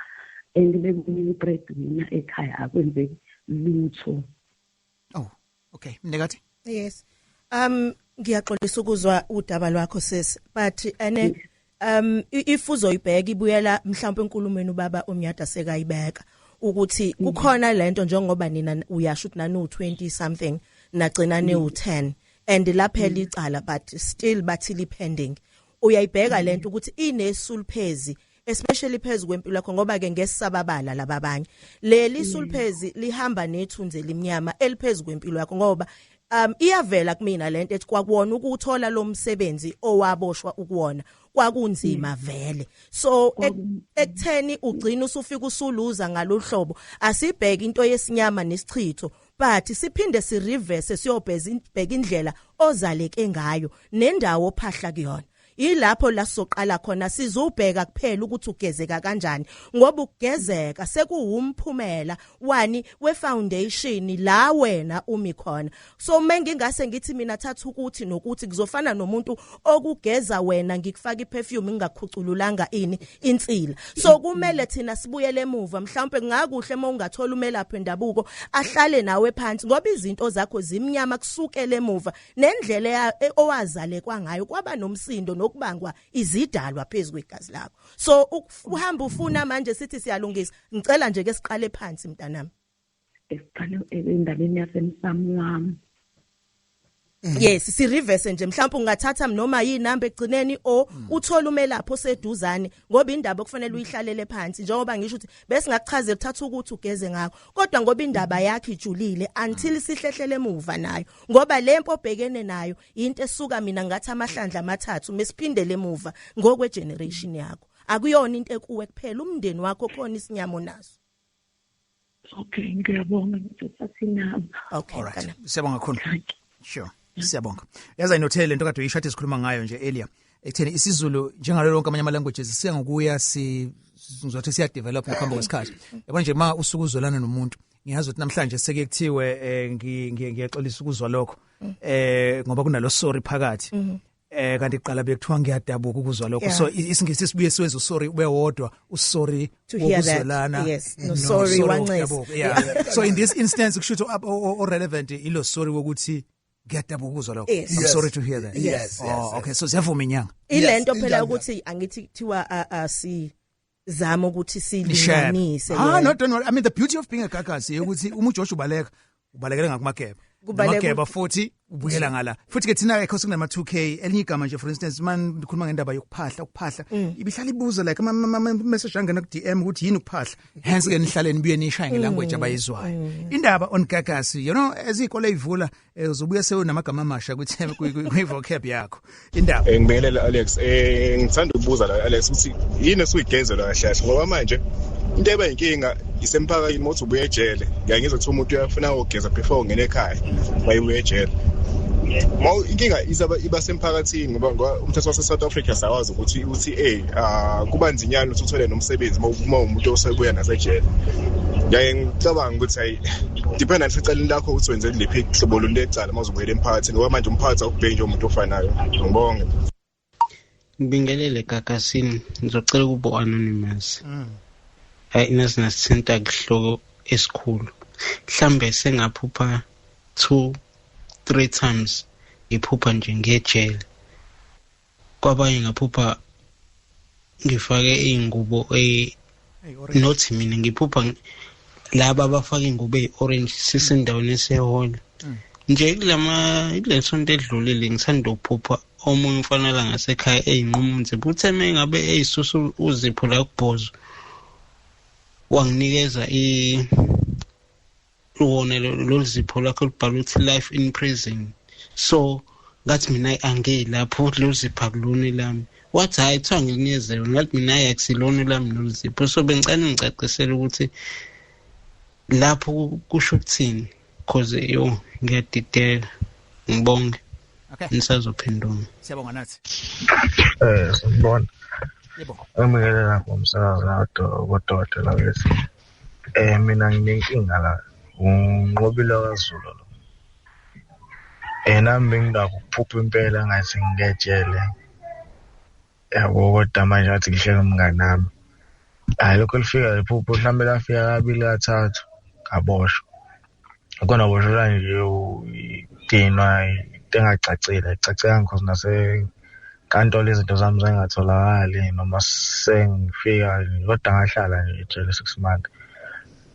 and bekumina i-breadwinner ekhaya, akwenzeki lutho. Oh, okay. Mnikathi? Yes. Ngiyaxolisa ukuzwa udaba lwakho sis, but ene if uzoyibheka ibuyela mhlawumbe enkulumeni ubaba uMnyada sekayibeka ukuthi kukhona lento, njengoba nina uyasho ukuthi nani u20 something nagcina ne u10 and laphela icala, but still bathi li pending. Uyayibheka lento ukuthi inesuliphezi, especially phezulu kwempilo yakho, ngoba ke ngesababala laba abanye, leli sulphezi lihamba nethunze limnyama eliphezulu kwempilo yakho, ngoba iyavela kumina lento ethi kwakuwona ukuthola lo msebenzi owaboshwa ukuwona kwakunzima vele. So ekutheni ugcina usufika usuluza ngalohlobo, asibheke into yesinyama nesichitho, but siphinde si reverse, siyobheza bheka indlela ozaleke ngayo nendawo ophahla kuyona. Ilapho la soqala khona, sizobheka kuphela ukuthi ugezeka kanjani, ngoba ukugezeka sekuwumphumela wani we foundation la wena umi khona. So mengingase ngithi mina thatha ukuthi nokuthi kuzofana nomuntu okugeza wena ngikufaka iperfume ngingakhucululanga ini insila. So kumele thina sibuyele emuva. Mhlawumbe kungakuhle uma ungathola umelaphi wendabuko ahlale nawe phansi, ngoba izinto zakho zimnyama kusukela emuva nendlela owazalekwa ngayo, kwaba nomsindo nokubangwa izidalwa phezulu kwegazi lakho. So uhamba ufuna manje sithi siyalungisa, ngicela nje ke siqale phansi, mntanami. Esiqale endabeni yasemsamo wami. Yes, si reverse nje. Mhlawumbe ungathatha noma yinamba egcineni o uthola umelaphi oseduzane, ngoba indaba okufanele uyihlalele phansi, njengoba ngisho ukuthi bese ngakuchazela uthatha ukuthi ugeze ngakho, kodwa ngoba indaba yakhe ijulile until sihlehlele emuva nayo, ngoba lempo obhekene nayo into esuka mina ngathi amahlandla amathathu mesiphindele emuva ngokwe generation yakho. Akuyona into ekuwe kuphela, umndeni wakho khona isinyamo naso. Okay, ngiyabonga, ngizothatha inamba. Okay. Alright, siyabonga kakhulu. Sure, siyabonga. Yaza inothele lento kade uyisho, sikhuluma ngayo nje earlier, ekutheni isiZulu, njengalo lonke amanye ama languages, siya ngokuya si ngizothi siya develop ngaphambi kwesikhathi. Yabona nje, ma usuku uzwelana nomuntu, ngiyazi ukuthi namhlanje seke kuthiwe ngiyaxolisa ukuzwa lokho ngoba kunalo sorry phakathi, kanti iqala bekuthiwa ngiyadabuka ukuzwa lokho. So isiNgisi sibuye siwenze usorry ube wodwa, usorry To hear that, wokuzwelana. Yes, no sorry wancese. Wokudabuka, yeah. So in this instance kusho ukuthi o relevant ilo sorry wokuthi ngiyadabuka ukuzwa lokho. Yes. I'm Yes. sorry to hear that. Yes. Oh, Yes. okay, so siyavuma inyanga. Ilento Yes, phela injalo. ukuthi angithi kuthiwa asizama ukuthi Nishebe. silinganise. Ah, Yena. no, don't worry. I mean, the beauty of being a Gagasi ukuthi uma uJosh ubaleka, ubalekele ngakumageba. Namageba futhi ubuyela ngala. Futhi ke thina ekho sekunama 2K, elinye igama nje, for instance, man ndikhuluma ngendaba yokuphahla, ukuphahla. Ibihlala ibuza like ama message angena ku DM ukuthi yini ukuphahla. Hence ke nihlale nibuye nishaye ngelanguage abayizwayo. Indaba on Gagasi, ezikole ivula, uzobuya sewunamagama amasha kwi vocab yakho. Indaba. Ngibingelele Alex. Ngithanda ukubuza la Alex ukuthi yini esuyigezela kahle kahle, ngoba manje into eba inkinga isemphakathini uma uthi ubuye ejele, ngiyaye ngizwe kuthiwa umuntu uyafuna ukugeza before ungena ekhaya mayibuye ejele. Ma inkinga isaba iba semphakathini, ngoba umthetho wase South Africa sawazi ukuthi uthi kuba nzinyana ukuthi uthole nomsebenzi uma umuntu osebuya nasejele. Ngiyaye ngicabanga ukuthi hayi, depend nasecaleni lakho ukuthi wenze liphi hlobo lolu lecala uma uzobuyela emphakathini, ngoba manje umphakathi awukubheki nje umuntu ofanayo. Ngibonge. Ngibingelele Gagasini, ngizocela ukuba anonymous. Hayi, nazi nasithinta kuhloko esikhulu. Mhlambe sengaphupha 2 3 times, ngiphupha nje ngejele. Kwabanye ngaphupha ngifake ingubo not mina ngiphupha laba abafaka ingubo eyi-orange, sisendaweni esehall. Nje kulama kulesonto edlulile ngisanda ukuphupha omunye umfana la ngasekhaya eyinquma umzimba, uthe mengabe eyisusa uzipho la kubhozo, wanginikeza i wona lolu zipho lakho olubhalwe ukuthi "Life in prison". So ngathi mina angiyi lapho, lolu zipho akulona lami. Wathi hhayi, kuthiwa ngilinikeze lona. Ngathi mina hhayi, akusilona lami lolu zipho. So bengicela ningicacisele ukuthi lapho kusho ukuthini, cause yo ngiyadideka. Ngibonge. Okay. Nisazophendula. Siyabonga nathi. Sanibona. Yebo. Ngibingelela ngomsakazo kodokotela wethu. Mina nginenkinga la. UNqobile kaZulu lo. Nami benginakho ukuphupha impela ngathi ngingejele. Yabo, kodwa manje ngathi ngihleka umngani nami. Hayi, lokho lifika lephupho mhlambe lafika kabili kathathu, ngaboshwa. Khona boshela nje udinwa into engacacile, ayicacanga because nasenkantolo izinto zami zingatholakali noma sengifika, kodwa ngahlala nje ejele 6 months.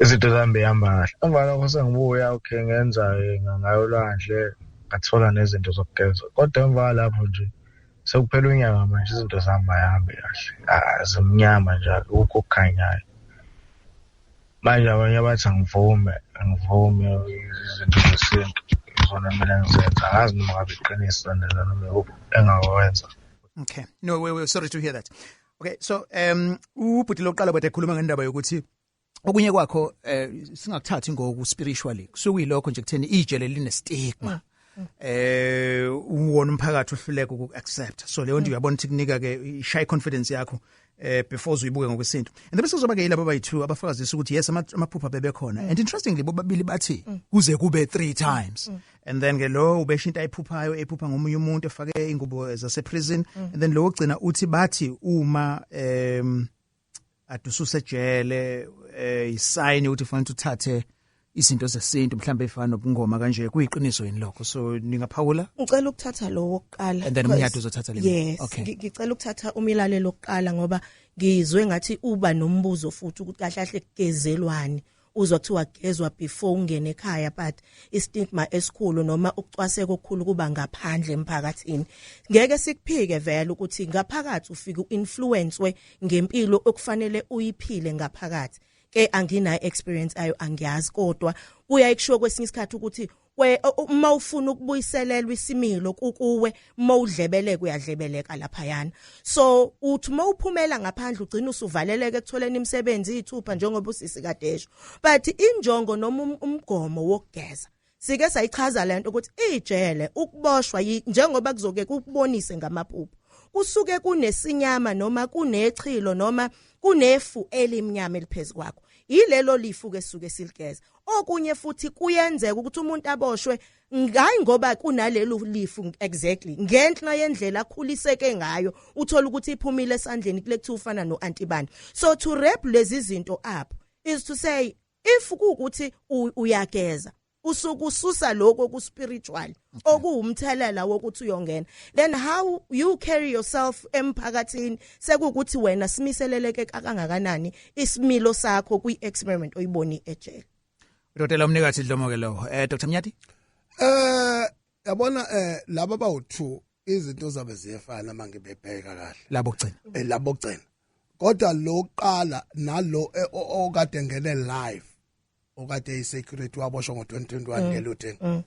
Izinto zami behamba kahle. Emva kwalokho sengibuya, okay, ngenza ngayo olwandle, ngathola nezinto zokugeza. Kodwa emva kwalapho nje sekuphela unyaka manje izinto zami ayihambi kahle, zimnyama nje, akukho okukhanyayo. Manje abanye bathi angivume izinto zesintu izona kumele ngizenze, angazi noma ngabe iqiniso noma engakwenza. Okay, no, we're sorry to hear that. Okay, so ubhuti lokuqala bade ekhuluma ngendaba yokuthi okunye kwakho singakuthathi ngoku spiritually, kusukuyilokho nje kutheni ijele line stigma. Uwona umphakathi uhluleka uku-accept, so leyo nto uyabona ukuthi kunika ke ishy confidence yakho before uyibuke ngokwesintu. And then bese kuzoba ke yilabo abayi2 abafakazisa ukuthi yes, amaphupha bebekhona, and interestingly bobabili bathi kuze kube 3 times. And then ke lo ubesho into ayiphuphayo, ephupha ngomunye umuntu efake ingubo zase prison, and then lo ogcina uthi bathi uma adususe ejele isign ukuthi kufanele uthathe izinto zesintu mhlambe efana nobungoma kanje. Kuyiqiniso yini lokho? So ningaphawula? Ngicela ukuthatha lo wokuqala and then umnyado uzothatha le. Yes, okay. Ngicela ukuthatha umilalelo oqala ngoba ngizwe ngathi uba nombuzo futhi ukuthi kahle kahle kugezelwani. Uzwa kuthiwa gezwa before ungene ekhaya, but istigma esikhulu noma ukucwaseka okukhulu kuba ngaphandle emphakathini. Ngeke sikuphike vele ukuthi ngaphakathi ufika uinfluencewe ngempilo okufanele uyiphile ngaphakathi. Ke anginayo experience ayo, angiyazi, kodwa kuyaye kushiwo kwesinye isikhathi ukuthi uma ufuna ukubuyiselelwa isimilo kukuwe, uma udlebeleka uyadlebeleka laphayana. So uthi uma uphumela ngaphandle ugcina usuvaleleka ekutholeni imisebenzi ithupha njengoba usisi kadesho. But injongo noma umgomo wokugeza, sike sayichaza lento ukuthi ijele ukuboshwa njengoba kuzoke kukubonise ngamaphupho, kusuke kunesinyama noma kunechilo noma kunefu elimnyama eliphezulu kwakho, yilelo lifu ke suke siligeza. Okunye futhi kuyenzeka ukuthi umuntu aboshwe ngayi ngoba kunalelo lifu exactly ngenhla yendlela akhuliseke ngayo, uthola ukuthi iphumile esandleni kule kuthiwa ufana no-antibani. So to wrap lezi zinto up is to say if kuwukuthi uyageza usukususa lokho ku spiritual okuwumthelela wokuthi uyongena, then how you carry yourself emphakathini sekukuthi wena simiseleleke kangakanani isimilo sakho kwi experiment oyiboni ejele. Dr. Umnikathi Dlomo ke lo. Dr. Mnyati, yabona laba bawu2 izinto zabe ziyefana mangibebheka kahle labo kugcina labo kugcina, kodwa lokuqala nalo okade ngene live okade isecurity waboshwa ngo2021 ngelooting.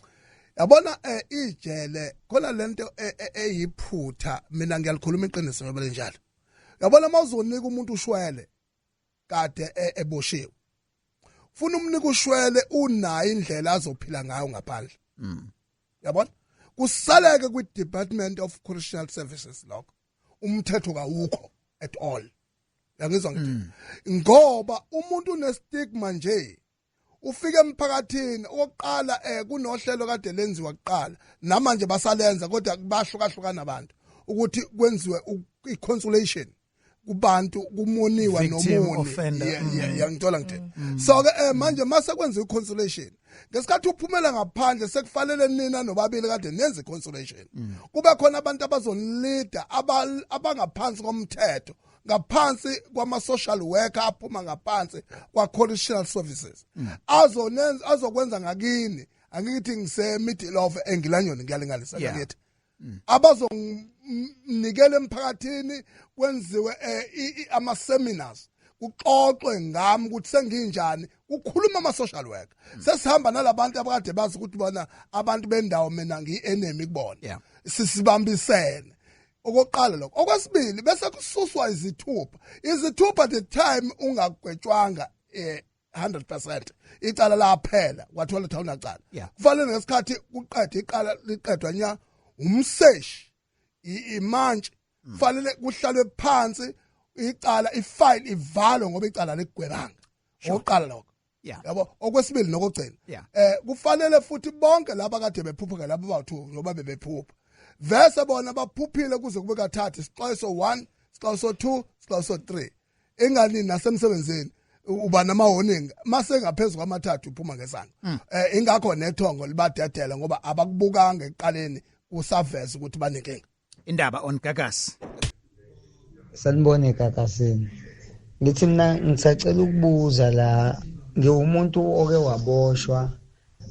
Yabona ijele khona lento eyiphutha, mina ngiyalikhuluma iqiniso ngoba lenjalo. Yabona mawuzonika umuntu ushwele kade eboshiwe, ufuna umnika ushwele unayo indlela azophila ngayo ngaphandle. Yabona kusaleke kwi Department of Correctional Services lokho, umthetho kawukho at all. Yangizwa ngithi ngoba umuntu unestigma nje, ufika emphakathini okokuqala kunohlelo kade lenziwa kuqala namanje basalenza, kodwa bahlukahlukana abantu ukuthi kwenziwe i-consolation kubantu kumoniwa nomoni. Yangithola ngithi so ke manje mase kwenziwa i-consolation ngesikhathi uphumela ngaphandle sekufanele nina nobabili kade nenze i-consolation, kube khona abantu abazonilida abangaphansi komthetho, ngaphansi kwama social worker aphuma ngaphansi kwa correctional services, azonenza azokwenza ngakini. Angithi ngise middle of engilanyoni ngiyalinganisa ngakithi abazonginikela emphakathini, kwenziwe ama seminars, kuxoxwe ngami ukuthi senginjani, kukhuluma ama social worker. Sesihamba nalabantu abakade bazi ukuthi bona abantu bendawo mina ngiyi enemy kubona, sisibambisene. Okokuqala lokho. Okwesibili bese kususwa izithupha. Izithupha the time ungagwetshwanga 100% icala laphela kwathola ukuthi awunacala. Kufanele ngesikhathi kuqedwe iqala liqedwa nya umseshi imantshi, kufanele kuhlalwe phansi icala ifile ivalwe ngoba icala ligwebanga. Okokuqala lokho. Yabo. Okwesibili nokugcina kufanele futhi bonke laba kade bephupha laba bawu2 ngoba bebephupha vese bona baphuphile kuze kube kathathu, isixwayiso 1, isixwayiso 2, isixwayiso 3, ingani nasemsebenzini. Uba nama warning mase ngaphezulu kwamathathu uphuma ngesandla. Ingakho nethongo libadedela ngoba abakubukanga ekuqaleni usaveza ukuthi banenkinga. Indaba on Gagasi. Sanibona eGagasini. Ngithi mina ngisacela ukubuza la, ngiwumuntu oke waboshwa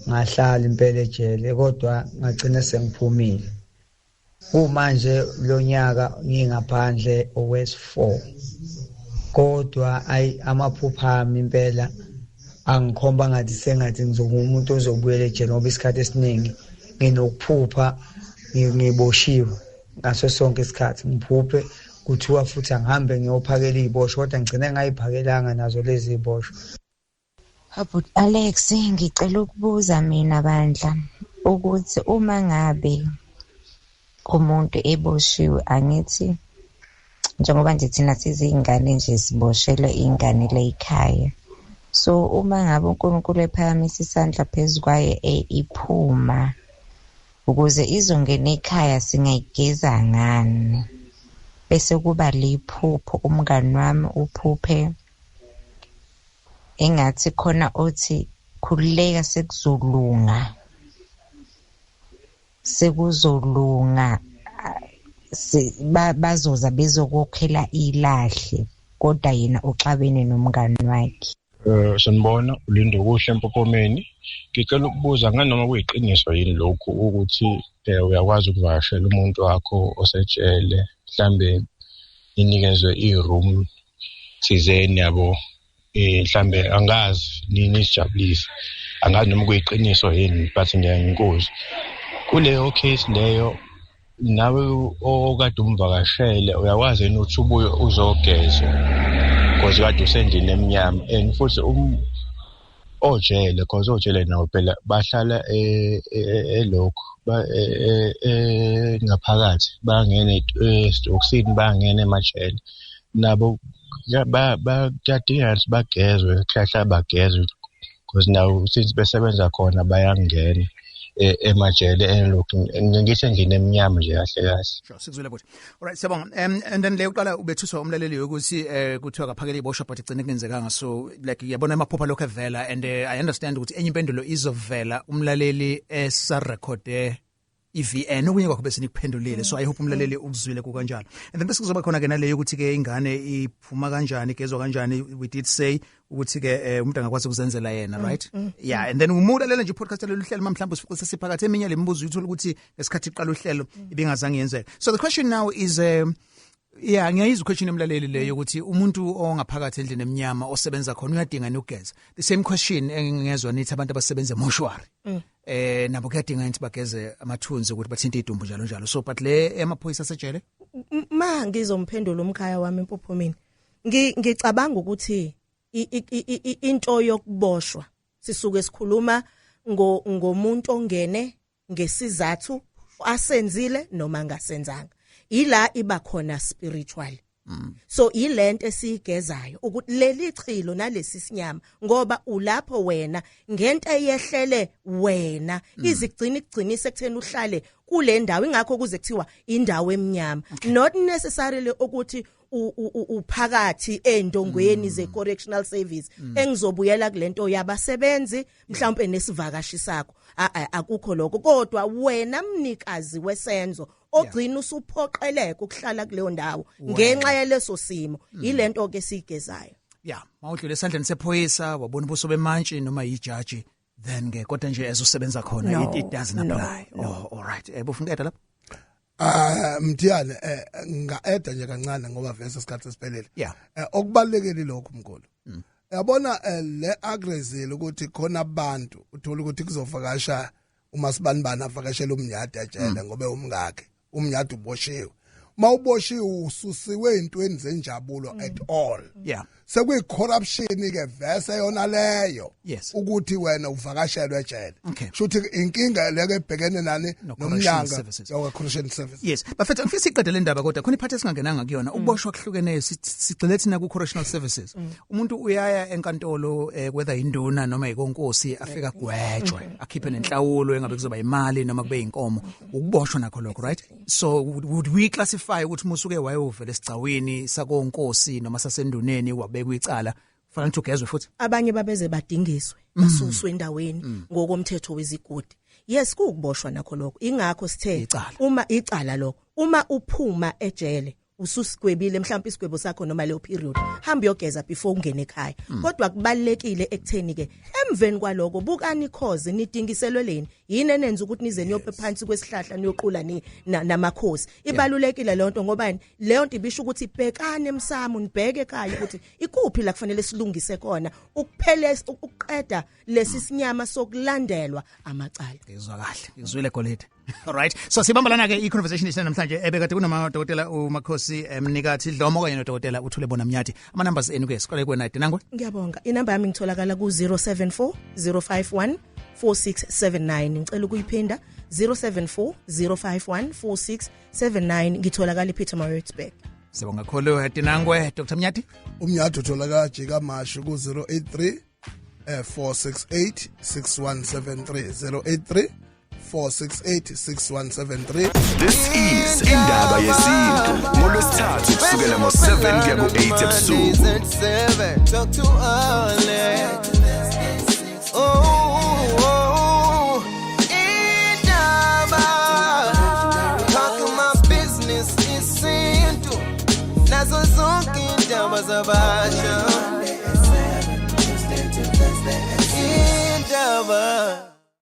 ngahlala impela ejele kodwa ngagcina sengiphumile. Kumanje lo nyaka ngingaphandle owes4. Kodwa ayi amaphupha ami impela angikhomba ngathi sengathi ngizoba umuntu ozobuyela ejele ngoba isikhathi esiningi nginokuphupha ngiboshiwe ngaso sonke isikhathi, ngiphuphe kuthiwa futhi angihambe ngiyophakela iziboshwa kodwa ngigcine ngayiphakelanga nazo lezi ziboshwa. Bhuti Alex, ngicela ukubuza mina bandla ukuthi uma ngabe umuntu eboshiwe, angithi njengoba nje thina sizingane nje siboshelwe ingane le ekhaya, so uma ngabe uNkulunkulu ephakamisa isandla phezu kwayo iphuma ukuze izongena ekhaya singayigeza ngani? Bese kuba liphupho, umngani wami uphuphe engathi khona othi khululeka sekuzolunga, sekuzolunga, bazoza bezokokhela ilahle, kodwa yena uxabene nomngani wakhe. Sanibona, uLindokuhle eMpophomeni. Ngicela ukubuza nganoma kuyiqiniso yini lokhu ukuthi uyakwazi ukuvakashela umuntu wakho osejele, mhlambe inikezwe i-room thizeni yabo, mhlambe angazi nini isijabulise, angazi noma kuyiqiniso yini, but ngiyangikuzwa kuleyo case leyo. Nawe okade umvakashele uyakwazi yini ukuthi ubuye uzogezwa because kade usendlini emnyama, and futhi ojele, because ojele nawo phela bahlala elokhu ngaphakathi, bangena esitokisini, bangena emajele nabo, kuyadingeka ukuthi bagezwe, kuhlahla bagezwe because nawo since besebenza khona bayangena emajele elokhu ngisho endlini emnyama nje kahle kahle. Sure, sikuzwile bhuti. Alright, siyabonga. And then le uqala ubethuswa umlaleli ukuthi kuthiwa kaphakele iboshwa but igcine kungenzekanga, so like yabona amaphupha lokho evela, and I understand ukuthi enye impendulo izovela umlaleli esarecorde iVN, okunye kwakho bese nikuphendulile, so I hope umlaleli ukuzwile kukanjalo. And then bese kuzoba khona ke naleyo ukuthi ke ingane iphuma kanjani, igezwa kanjani. We did say ukuthi ke umuntu angakwazi ukuzenzela yena, right? Yeah, and then uma ulalela nje podcast lolu hlelo, mhlawumbe usifice sesiphakathi eminye lemibuzo, uthola ukuthi ngesikhathi iqala uhlelo ibingazange yenzeke. So the question now is, yeah, ngiyayizwa question emlaleli leyo ukuthi umuntu ongaphakathi endlini emnyama osebenza khona uyadinga ukugeza. The same question engingezwa nithi abantu abasebenza emoshwari nabo kuyadinga ukuthi bageze amathunzi ukuthi bathinte idumbu njalo njalo. So but le emaphoyisa asejele, Ma ngizomphendula umkhaya wami eMpophomeni, ngicabanga ukuthi into yokuboshwa sisuke sikhuluma ngomuntu ongene ngesizathu asenzile noma angasenzanga, ila iba khona spiritual. So ilento esiyigezayo ukuthi leli chilo nalesi sinyama, ngoba ulapho wena ngento eyehlele wena izigcina ikugcinise ekutheni uhlale kule ndawo, ingakho kuze kuthiwa indawo emnyama, not necessarily ukuthi uphakathi endongweni ze correctional service. Engizobuyela kulento yabasebenzi mhlawumbe nesivakashi sakho, akukho lokho, kodwa wena mnikazi wesenzo ogcina usuphoqeleka ukuhlala kuleyo ndawo ngenxa yaleso simo, ilento ke siyigezayo. Yeah, mawudlule esandleni sephoyisa wabona ubuso bemantshi noma ijaji, then ke kodwa nje ezosebenza khona No, it doesn't no, apply. No. Oh, all right, bufuna ukuqeda lapho? Ah, Mthiyane, nga-eda nje kancane ngoba vese isikhathi sesiphelele. Okubalekile lokho mkhulu. Yabona, le agrezile ukuthi khona abantu uthola ukuthi kuzovakasha uma sibanibani avakashela umnyadi ejele ngoba umngakhe umnyadi uboshiwe. Mawuboshiwe ususiwe ezintweni zenjabulo at all. Sekuyi corruption ke vese yona leyo ukuthi wena uvakashelwe ejele. Shuthi inkinga leke ebhekene nani No-correctional nomnyanga services. Yoka correction services. Yes, bafethu, ngifisa iqede le ndaba, kodwa khona iphathi esingangenanga kuyona, ukuboshwa kuhlukeneyo. Sigxile thina ku correctional services. Umuntu uyaya enkantolo, whether induna noma ikonkosi, afika gwetshwe, akhiphe nenhlawulo engabe kuzoba imali noma kube inkomo, ukuboshwa nakho lokho, right? So would we classify ukuthi musuke wayovela esigcawini sakonkosi noma sasenduneni wabekwa icala, Fanele ukuthi ugezwe futhi. Abanye babeze badingiswe, basuswe endaweni ngokomthetho wezigodi. Yes, kuwukuboshwa nakho lokho. Ingakho sithe uma icala lokho, uma uphuma ejele ususigwebile mhlawumbe isigwebo sakho noma leyo period, hamba uyogeza before ungene ekhaya. Kodwa kubalekile ekutheni ke emveni kwaloko bukani cause nidingiselwe leni, yini enenza ukuthi nize niyophe phansi kwesihlahla niyoqula ni namakhosi. Ibalulekile leyo nto ngoba leyo nto ibisho ukuthi bhekane emsamo, nibheke ekhaya ukuthi ikuphi la kufanele silungise khona ukuphelesa ukuqeda lesi sinyama sokulandelwa amacala. Ngizwa kahle, ngizwile Golide. All right, so sibamba lana ke i-conversation isina namhlanje ebekade kunama dokotela uMakhosi Mnikathi Dlomo kanye nodokotela uThule Bona Mnyathi. Ama numbers enu ke, siqale kuwena, Dinangwe. Ngiyabonga. Inamba yami ngitholakala ku 074 051 4679. Ngicela ukuyiphinda, 074 051 4679. Ngitholakala ePietermaritzburg. Sibonga kakhulu, Dinangwe. Dr Mnyathi. Umnyadi utholakala Jikamashu ku-083 468 6173, 083 468 6173. This is Indaba Yesintu, ngolwesithathu kusukela ngo-7 kuya ku-8 ebusuku. At 7. Talk to Alex. Oh, Indaba. Talk my business isintu. Nazo zonke indaba zabasha. Indaba.